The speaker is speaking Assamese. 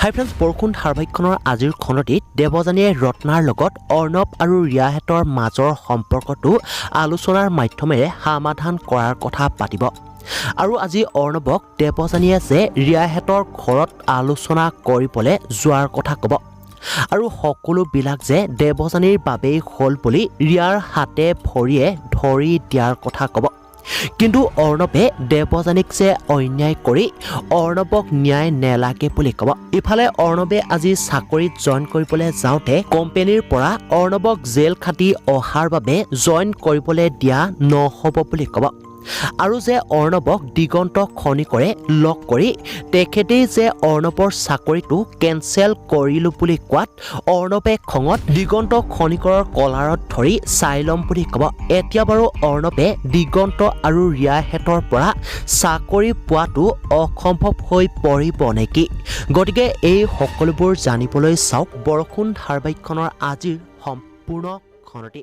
হাই ফ্ৰেণ্ডছ, বৰষুণ ধাৰাবাহিকখনৰ আজিৰ খণ্ডটিত দেৱযানীয়ে ৰত্নাৰ লগত অৰ্ণৱ আৰু ৰিয়াহঁতৰ মাজৰ সম্পৰ্কটো আলোচনাৰ মাধ্যমেৰে সমাধান কৰাৰ কথা পাতিব আৰু আজি অৰ্ণৱক দেৱযানীয়ে যে ৰিয়াহঁতৰ ঘৰত আলোচনা কৰিবলৈ যোৱাৰ কথা ক'ব আৰু সকলোবিলাক যে দেৱযানীৰ বাবেই হ'ল বুলি ৰিয়াৰ হাতে ভৰিয়ে ধৰি দিয়াৰ কথা ক'ব। কিন্তু অৰ্ণৱে দেৱযানীক যে অন্যায় কৰি অৰ্ণৱক ন্যায় নেলাগে বুলি ক'ব। ইফালে অৰ্ণৱে আজি চাকৰিত জইন কৰিবলৈ যাওঁতে কোম্পেনীৰ পৰা অৰ্ণৱক জেল খাটি অহাৰ বাবে জইন কৰিবলৈ দিয়া নহ'ব বুলি ক'ব আৰু যে অৰ্ণৱক দিগন্ত খনিকৰে লগ কৰি তেখেতেই যে অৰ্ণৱৰ চাকৰিটো কেঞ্চেল কৰিলোঁ বুলি কোৱাত অৰ্ণৱে খঙত দিগন্ত খনিকৰৰ কলাৰত ধৰি চাই ল'ম বুলি ক'ব। এতিয়া বাৰু অৰ্ণৱে দিগন্ত আৰু ৰিয়াহঁতৰ পৰা চাকৰি পোৱাটো অসম্ভৱ হৈ পৰিব নেকি? গতিকে এই সকলোবোৰ জানিবলৈ চাওক বৰষুণ ধাৰাবাহিকখনৰ আজিৰ সম্পূৰ্ণ খণ্ডটি।